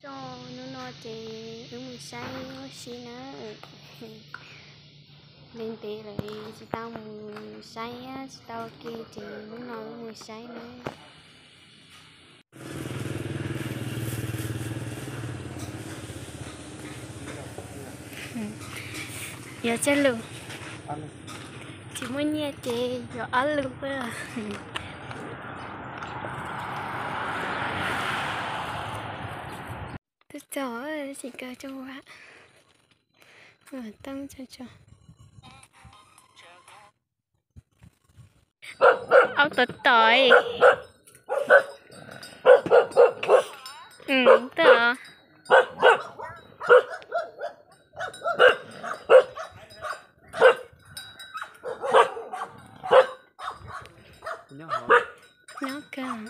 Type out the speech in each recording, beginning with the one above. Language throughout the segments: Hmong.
Tso, hnub no ces wb mus saib ua si na. Ntev ntev lawm tsis tau mus saib, tsis tau ua ke ces hnub no wb mus saib na. Yog tsaj lus, tsis muaj nyiaj ces yog ob lus. Tuaj txog, tsis kaw tso, tso, tso. Aub tom tom. Tuaj. Nyob kawg.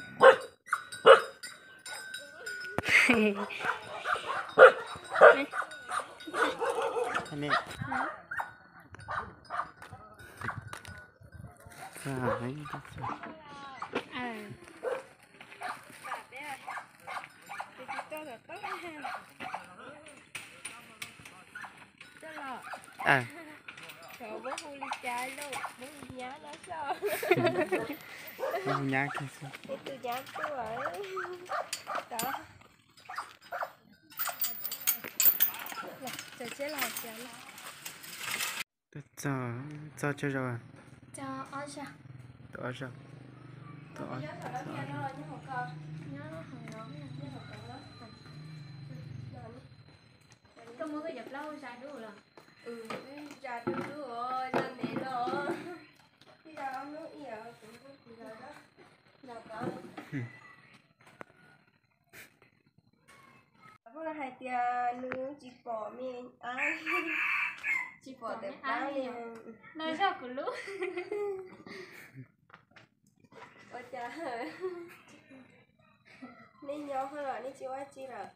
Txog, txog tsawg zaus? Tau ob zaug. Tau ob zaug. Koj muab koj cov plaub zais dub los? Zais dub dub os, zais ntev los. Ib zais ob hnub ib os, kuv zais dub. Zais tod. Pheej hais tias nws tsis pom me ab, tsis pom ntawm plab li. No zog kuv lub. Ua cas nej nyob los nej tsis ua tsi lawm?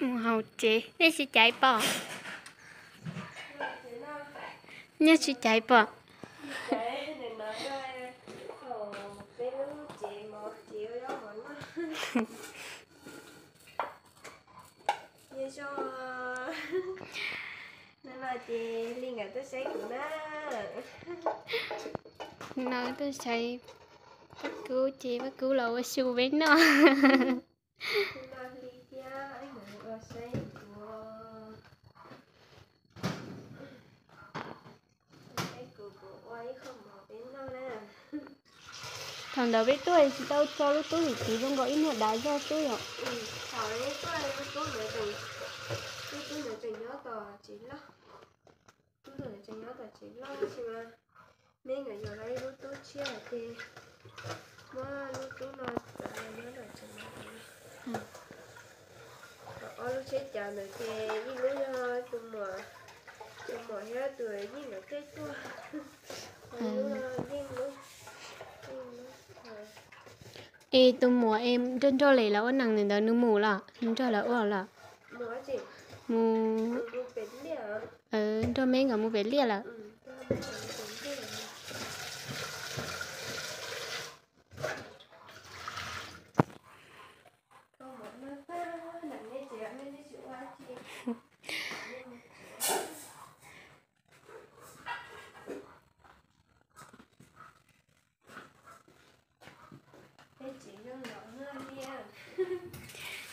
Mus haus tsev, nej tsis caiv pom? Nyob tsis caiv pom? Nyob zoo. Hnub no ces Hli nkawd tuaj saib kuv na. No tuaj saib Paj Kub ces Paj Kub los ua su peb noj. Hnub no Hli thiab Ib nkawd los saib kuv. Thaum ntawd peb tuaj tsis tau tso lub tub vim kuv zoo nkaus ib nyuag dav zog xwb yom. Thaum peb tuaj lub tub ntawd tseem, lub tub ntawd tseem nyob tom tsev loj. Lub tub ntawd tseem nyob tom tsev loj tab sis mas me nkawd yuav lawv ib lub tub tshiab ces muab lub tub no txav los nyob tom tsev loj. Ob lub tsheb cav ntawd ces ib lub yog tus muam, tus muam thiab tus yeej nkawd tej tuaj. Lub yeej lub, yeej lub. Es tus muam es nrog nrog Lem los ua neej ntawd nws mus los, nws nrog lawv ua los? Mus, nrog me nkawd mus pem liaj lawm.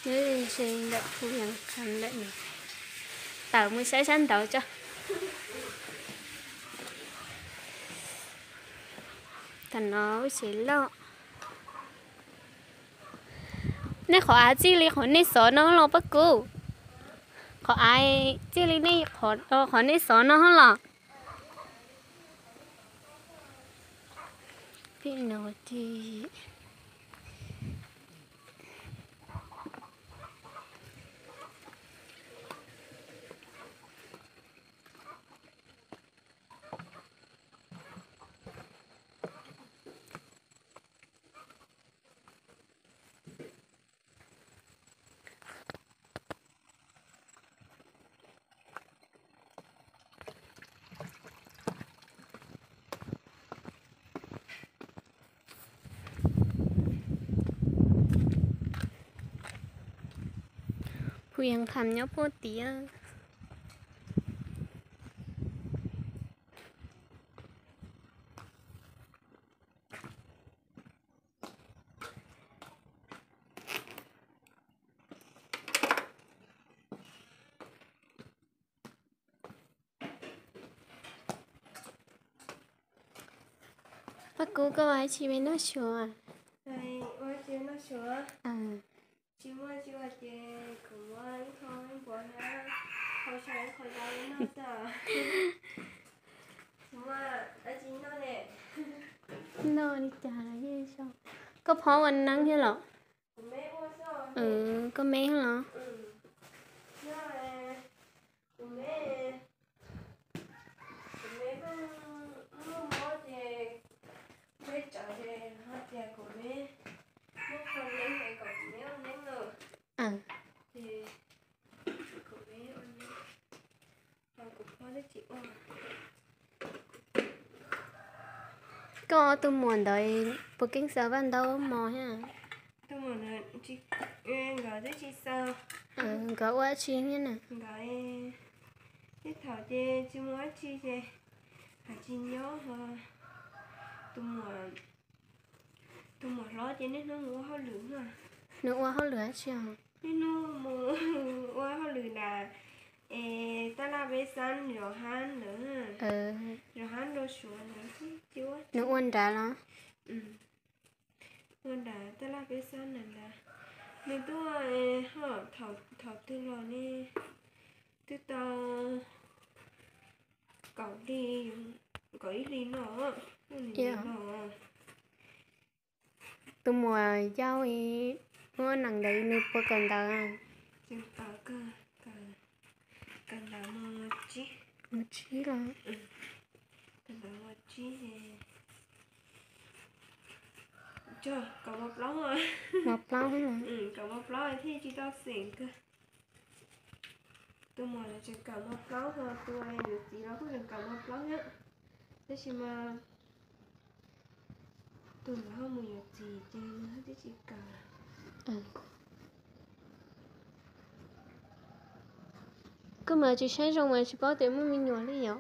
Nyob ze ntawm Phu Yees Kham lawm no. Tawm mus saib sab nraud tso. Tam no ub tsev loj. Nej qhov av txij li qhov nej xov no los Paj Kub? Qhov av txij li nej, qhov nej xov no los? Pem no ces Phu Yees Kham nyob puag tid. Paj Kub, koj ua tsi me noj suav? Tsis muaj tsis ua ces kuv muab ib qho ib npuas na, qhov saum qhov ntawd noj xwb. Tsis muaj dab tsi noj ne. Noj li cas los yeej zoo. Koj phob ua neeb thiab los? Koj me los? Kuv me, kuv me muaj mob ces peb tsawv ces ho tias kuv me muaj qhov neeb es kom kuv me ua neeb lawm. Ces kuv me ua neeb, ho kuv phob twb tsis ua. Koj ob tug muam ntawd puas keeb xaws vaj ntaub mos thiab? Tus muam ntawd, nkawd twb tsis xaws. Nkawd ua dab tsi thiab na? Nkawd, tej thaum ces tsis muaj dab tsi ces hais tsis nyob ho. Tus muam, tus muam hlob ces niaj hnub mus ua hauj lwm no. Nws ua hauj lwm dab tsi os? Niaj hnub mus ua hauj lwm nram, es tab laj peb xab zov hab ntawd, zov hab rau Suav ntawd. Nws ua nrad los? Ua nram tab laj peb xab ntawd ntag. Nws tuaj, thaum twg los ne, twb tau kaum hli, kaum ib hlis no, no. Tus muam yau muaj nees ntawd nws puas kawm ntawv? Kawm ntawv mos tsib los? Kawm ntawv mos tsib. Kawm mos plaub, mos plaub thiaj tsis tau xeem kawg. Tus muam tseem kawm mos plaub ho tus yuav txiv los kuj tseem kawm mos plaub thiab. Tab sis mas tus ntawd ho mus yuav txiv ces nws ho twb tsis kawm. Koj mas tsis saib zoo mas tsis paub tias muaj me nyuam li yom.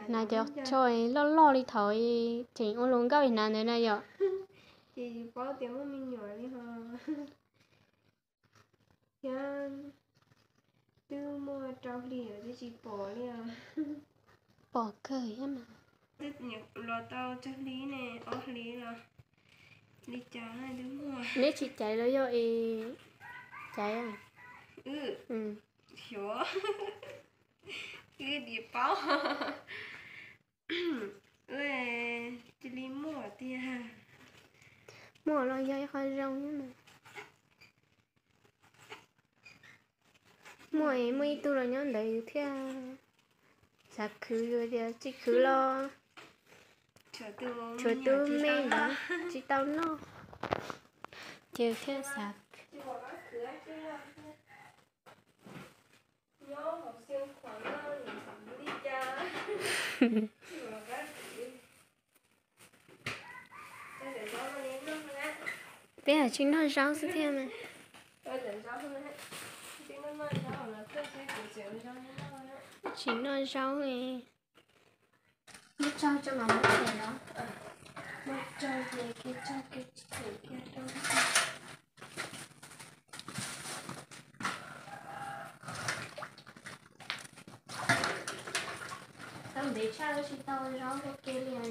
Hnav cov tsho loj loj li thaum tseem ua hluas nkauj hnav ntawd na yom. Ces tsis paub tias muaj me nyuam li ho. Thiab twb muaj rau hli lawm twb tsis pom li os. Pom kawg thiab mas. Twb los tau tsawg hli ne, ob hli los li cas twb muaj. Neb tsis caiv los yog es caiv? Xyov, wb tsis paub. Cia li muaj tiag. Muaj los yog ib qho zoo. Muaj, muaj ib tug los nyob ntawd yus thiaj xav khwv, yus tias tsis khwv los tshuav tus me ntawd tsis tau noj, ces thiaj xav. Peb tsis noj zaub xwb thiab. Tsis noj zaub. Muab tso tso mam muab them los? Muab tso ces kev tso kev them kiag. Ntev tshaj tsis tau zaub ua ke li os.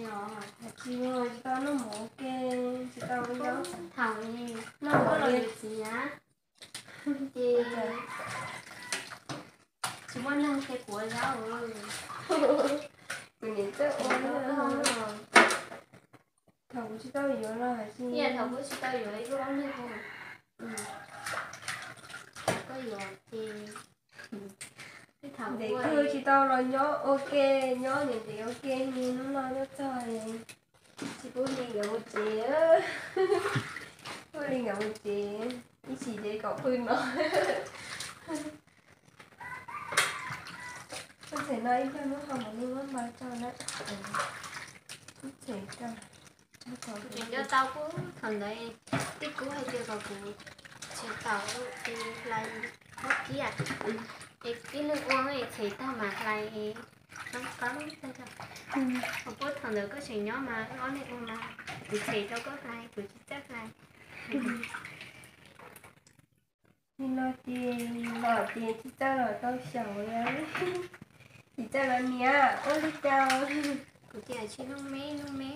Tsis, tsis tau noj mov ua ke, tsis tau zaub. Thaum noj mov li txiv na, ces tsis muaj neeg qhia kuv ua zaub. Kuv niam txawj ua. Thaum kuv tsis tau yuav los hais tias, thaum kuv tsis tau yuav ib lub ob leeg, koj yuav ces ntev kawg tsis tau los nyob ua ke, nyob ntev ntev ua ke, hnub no nyob txog tsis pub li nkawd mus tsev, pub li nkawd mus tsev ib chim ces kom pw no. Koj txhais no ib pliag muab qho mov nij muab npau tso na. Koj txhais rau. Kuv tseem nco tau kuv thaum ntawd, tij Kub hais tias kom kuv txhais taum es hlais ob kib, es tib neeg ua es txhais tag mas hlais qab qab tag. Kuv puab thaum ntawd koj tseem nyob mas ob neeg ua mas kuv txhais rau koj hlais, kuv tsis txawj hlais. Nim no ces los ces tsis txawj los tau xyaum li. Tsis txawj los niam ua li cas. Kuv tias tsis noj me, noj me.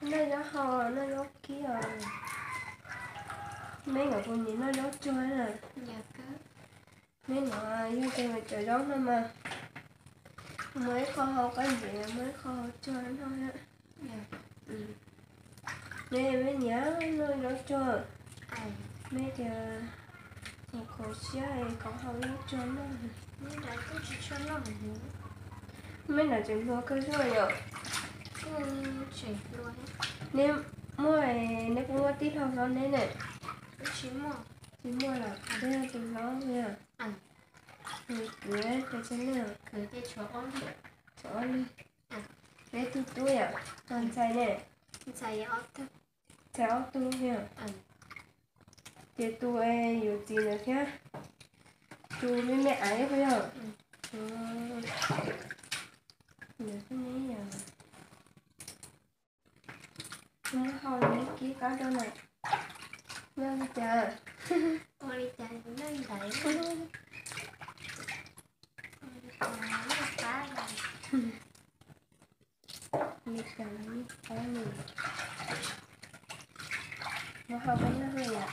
Noj zaub hau, noj zaub kib os. Meb nkawd puas nyiam noj zaub tsuag na? Meb no yog tias cov zaub no mas muaj ib qho hau qab ntsev, muaj ib qho hau tsuag no. Meb, meb nyiam noj zaub tsuag. Meb tias kho siab es kov hau zaub tsuag noj. Meb nram tseem hluas kawg zuaj yom? Neb muaj, neb puas muaj tij laug hlob neb ne? Tsis muaj los, tus hlob, nws kwv, tshuav ob leeg. Peb tug tub yom, tus ntxhais ne? Ntxhais ob tug yom. Ces tus yuav txiv ntawd thiab, tus me me aiv yog. Ntawd xwb ne yom. Muab hau li kib qab rau na. Noj li cas? Ua li cas noj ntaiv? Ua li cas noj qab? Ua li cas noj qab li? Muab hau peb noj hwj yom.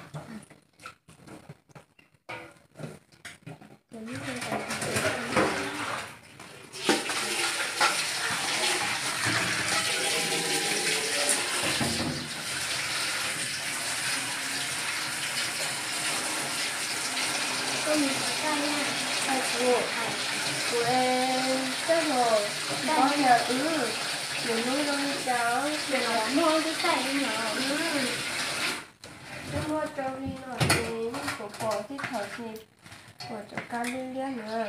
Koj mus xyuas tag na. Kuv, kuv txawj hluas, kuv paub tias wb, nws hnub zoo li cas, ces los muag lub taim li no. Twb muaj rau li no ces yeej pom pom tej thaum ces pom cov kab liab liab na.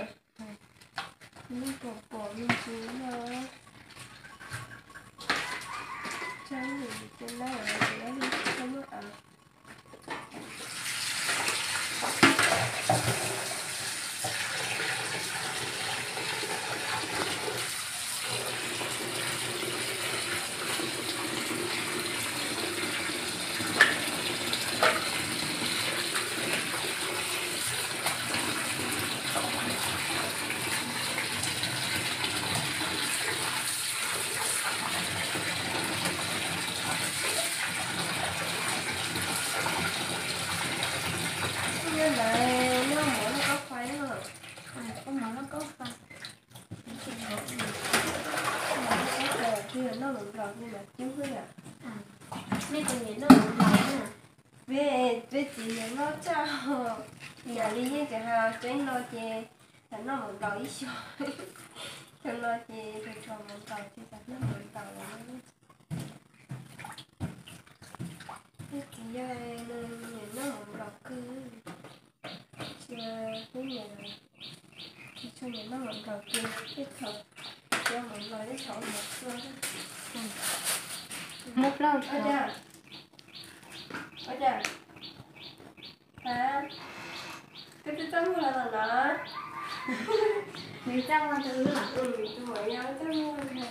Yeej pom pom me ntsis no. Txhob nim cia lab ces lab yeej tsis txhob muab av. Nyob ntawd noj mov noj kaub fais os. Ua mov noj kaub fais. Noj mov noj kaub fais, noj mov nplaum li mas cub xwb yom. Nej tsis nyiam noj mov nplaum na? Peb, peb tsis nyiam noj tshaj. Yam li yeej tseem hais peb no ces txawm noj mov nplaum ib xyoos, thaum no ces tseem tshuav mov nplaum ces txawm noj mov nplaum lawm. Peb txiv yog nws nyiam noj mov nplaum kawg, tsis, peb niam tsis tshua nyiam noj mov nplaum ces tej thaum tsis ua mov nplaum tej thaum ua mov txua. Muab plaub hau. Ua cas? Ua cas? Hab, koj twb txaj muag los no? Nws txaj muag rau wb los? Tus muam yau txaj muag. Nws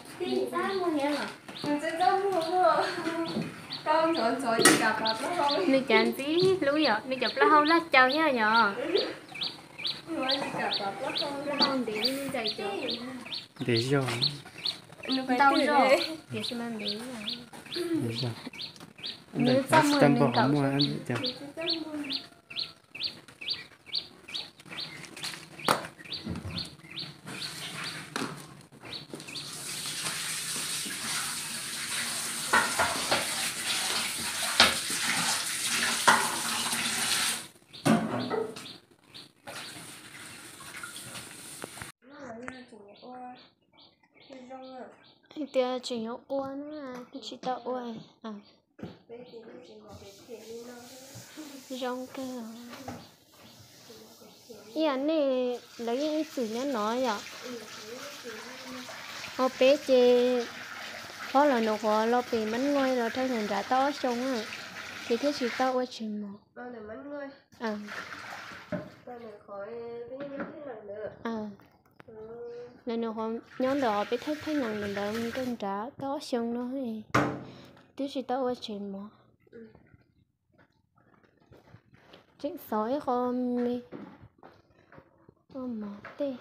txaj muag thiab los? Nws txaj txaj muag, koj ntxhov ntxhov tsis kam pav plaub hau. Nws cas ntxim hlub yom, nws cov plaub hau laj caw thiab yom. Nws tsis kam pav plaub hau, plaub hau ntev li ntxais cov. Ntev zog. Ntau zog, tiam sis mas ntev. Nws txaj muag nws nkaum. Hais tias tseem yuav ua na, twb tsis tau ua. Zoo kawg. Ib yam nej lawv yeej ib txwm nyob no yom? Ho peb ces phob los nws qhuav los pem Mab Nuj los rau nram tau ob xyoo na, ces thiaj tsis tau ua tsev mov. Lawv nws qhuav nyob ntawm peb thaij thaij nees ntawd rau nram tau ob xyoo no, twb tsis tau ua tsev mov. Tseem xov ib qho me, ua mov tej.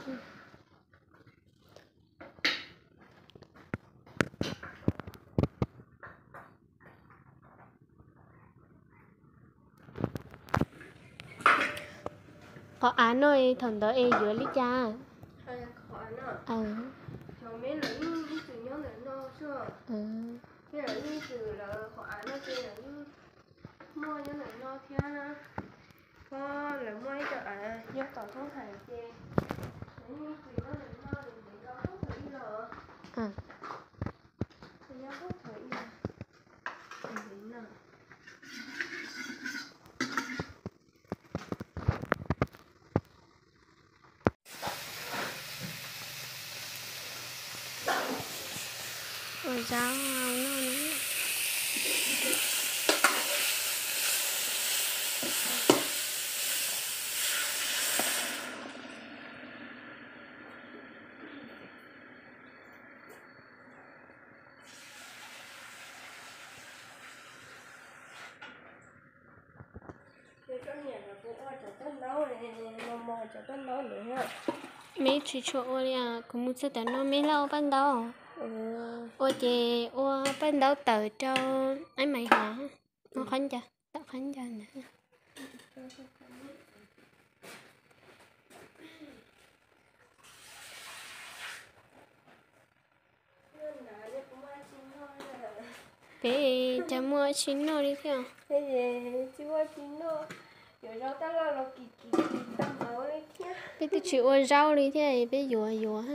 Qhov av no thaum ntawd es yuav li cas? Muaj nyob ntawm no thiab, lawv muaj ib co av nyob tom Thoob Hais ces lawv yeej ib txwm nyob ntawm no ntev ntev los, nyob thaum ib los ntev no. Ua zaub no. Meb tsis tshua ua li, kuv mus txog tam no meb laj ua paj ntaub. Ua ces ua paj ntaub tawm rau ib mais hov, ua qhov ncauj, tawm qhov ncauj ntawd. Peb cas muaj tsis noj li thiab. Peb twb tsis ua zaub li thiab, peb yuav yuav.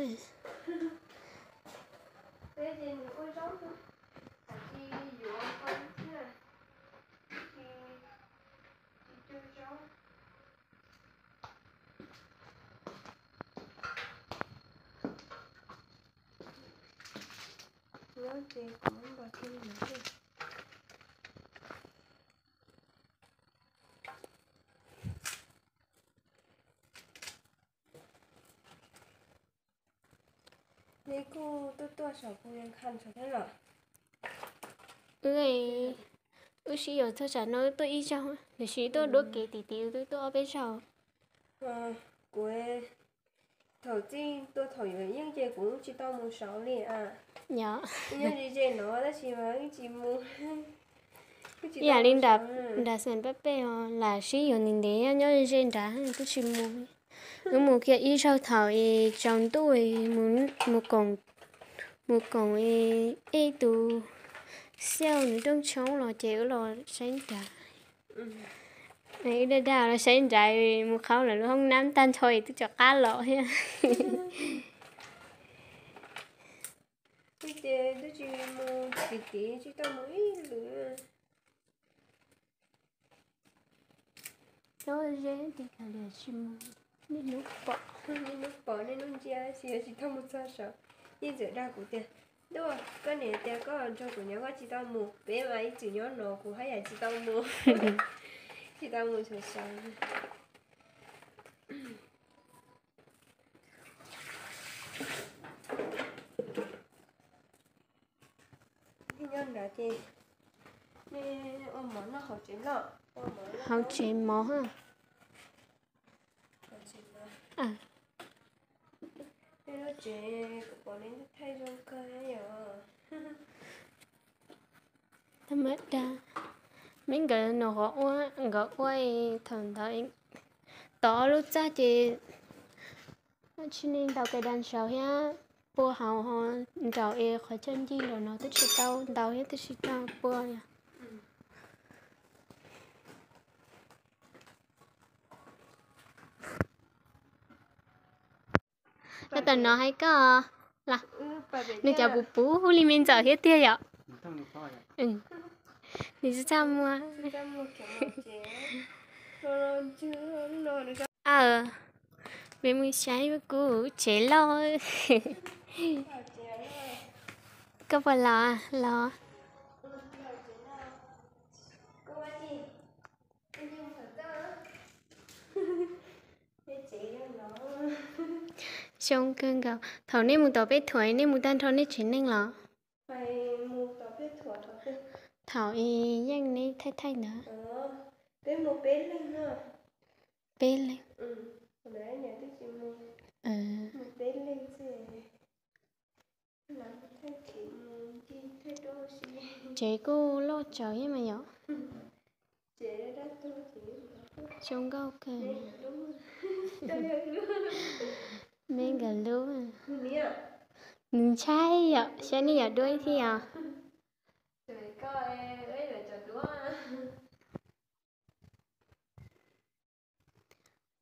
Neb kuj tuaj tuaj saum kuv yeej khaj ntshav thiab los. Wb, wb sib yuav txog tsam no wb tuaj ib zaug, tiam sis tuaj duab kev tim tid wb twb tuaj ob peb zaug. Kuv thaum txij tuaj thaum yuav yeej ces kuv tsis tau mus saud li a. Yog nyob ze ze no tab sis mas wb tsis mus. Ib yam li nram, nram Xeem Paj Pej os, lam sib yuav ntev ntev nyob ze nrad twb tsis mus. Wb mus kiag ib zaug thaum es tsaus ntuj mus koom, mus koom ej tus xiauj nws rooj tshoob los ces wb los saib nrad. Wb daj daj los saib nrad, mus qhaub lawv lub hoob nab tag nrho es twb rov qab los thiab. Wb ces twb tsis mus tim tid, tsis tau mus ib lwm. Cov ze ces kav liam tsis mus, niaj hnub pom, niaj hnub pom niaj hnub ntsia tab sis yuav tsis tau mus txog saud. Yeej txawm dag kuv tias, Ntuj, koj niam tias koj nrog kuv nyob koj tsis tau mus, peb mas ib txwm nyob no kuv haj yam tsis tau mus, tsis tau mus saud saud. Nyob nrad ces nej ua mov noj hauv tsev los? Hauv tsev mov. Tsev kuv pom neb thaij zoo kawg yom. Tag mam dag, meb nkawd no qhov ua, nkawd ua thaum ntawd tov lub txaj ces tsis ni ntaus kais das saud thiab pua hauv nraum es qhov chaw ncig nraum no twb tsis tau ntaus thiab twb tsis tau pua li. Nyob tom no hais koj los, nws cov puv puv hu li me ntxawm thiab tiag yom. Nws txaj muag. Aw, peb mus saib kuv tsev loj. Koj puas los? Los. Zoo kawg nkaus. Thaum nej mus tom peb thuam nej mus tag nrho nej tsev neeg los? Thaum yeej neb thaij thaij ntawd. Peb leeg. Tsev kuj loj tsawv thiab mas yom. Zoo nkauj kawg. Me nkawd lub. Nws ntshai yom, saib nej yam duab thiab yom.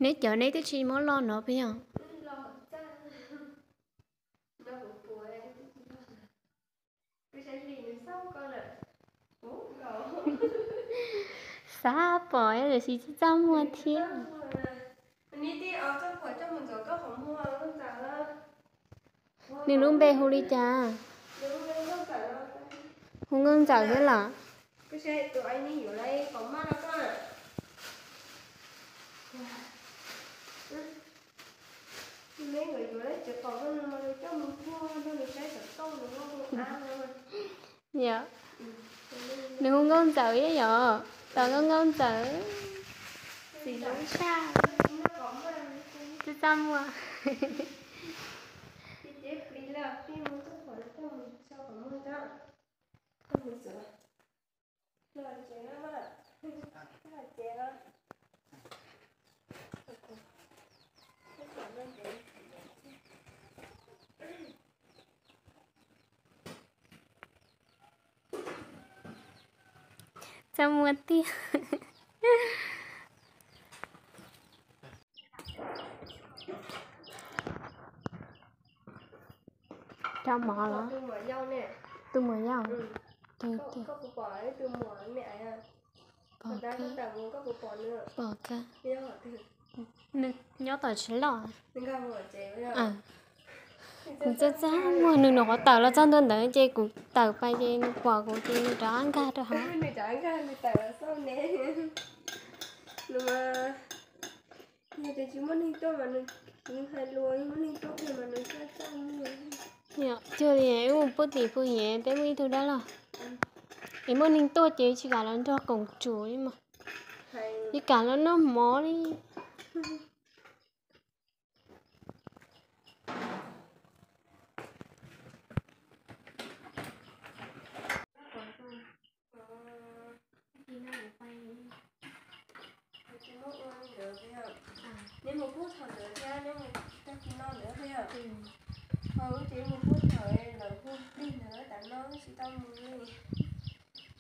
Neb cov neb twb tsis muab loj no puas yog? Xav pom tiam sis tsis txaj muag thiab. Nws lub npe hu li cas? Hu Nkauj Ntxawm thiab los? Yog, nws hu Nkauj Ntxawm thiab yom, tos Nkauj Nkauj Ntxawm. Txiv lub saj, txaj txaj muag. Txaj muag tiag. Rau mov los? Tu muam yau. Pom kawg, pom kawg. Nws nyob tom tsev loj. Kuv txaj txaj muag, nws nws qhuav tawm los txog ntua ntawd ces kuv tawm pais ces nws pom kuv ces nws rov qab nkag rau hauv. Yog, cuag li wb mus pub tim Phu Yev peb muaj ib tug dab laug, es muaj neeg tuaj ces tsis kam los nrog koom tsum li mas, tsis kam los noj mov li.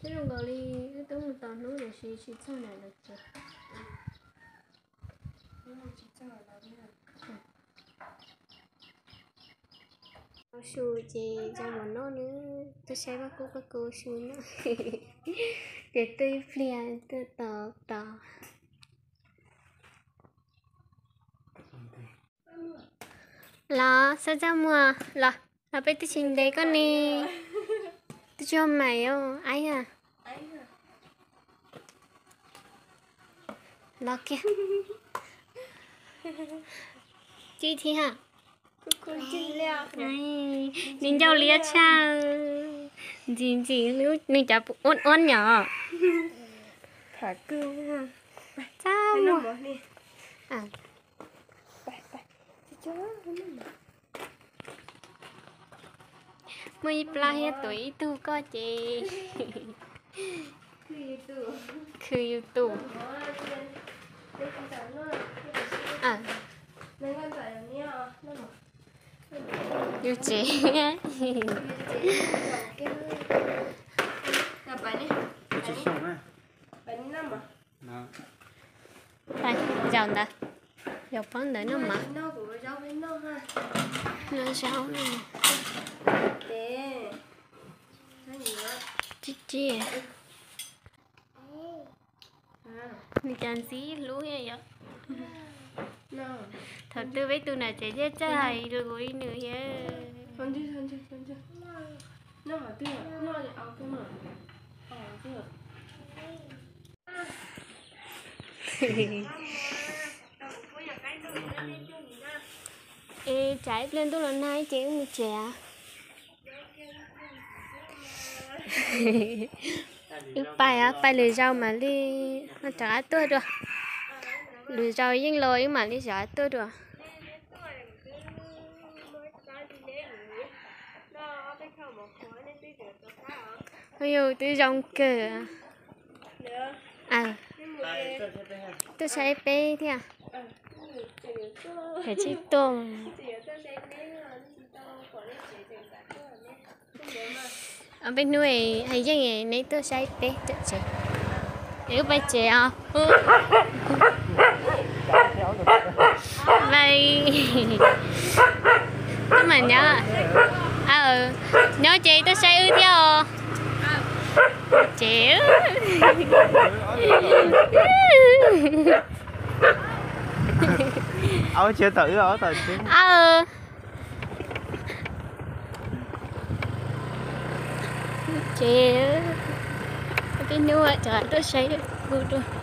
Thiab zoo nkaus li wb twb mus tau hnub tiam sis tsis txog ntawm lawv tsev. Su ces tso mov noj nawb, twb saib Paj Kub, Paj Kub su noj. Ces tuaj ib pliag tuaj tos tos. Los xab txaj muag los, los peb twb tsis ntev koj ne. Twb tsis ua mais os, aib na. Los kiag. Cib thiab. Nws ncauj liab tshaj. Ntxim ntxim nws cov uab uab nyom. Txaj muag. Pais, pais, pais. Muaj ib plab thiab tuav ib tug koj ces khw yus tus. Yus tsev. Zaum ntawd, zaum pob ntawd noj mas. Noj zaub no. Tib tib. Nws cas ntxim hlub thiab yom. Thaum twg peb tus nam tsev thiaj txawj hais lus li nws thiab. Es tsam ib pliag ntuj los nag ces wb mus tsev. Wb pais, pais lwm zaus mam li rov qab tuaj dua. Lwm zaus yeej los wb mam li rov qab tuaj dua. Ua yus twb zoo kawg. Tuaj saib peb thiab. Kav tsij tuaj. Ob peb hnub hais yeej neb tuaj saib peb tom tsev. Es wb pais tsev os. Bye. Wb mam nyob. Nyob ces tuaj saib wb thiab os. Ces ces peb hnub rov tuaj saib kuv dua.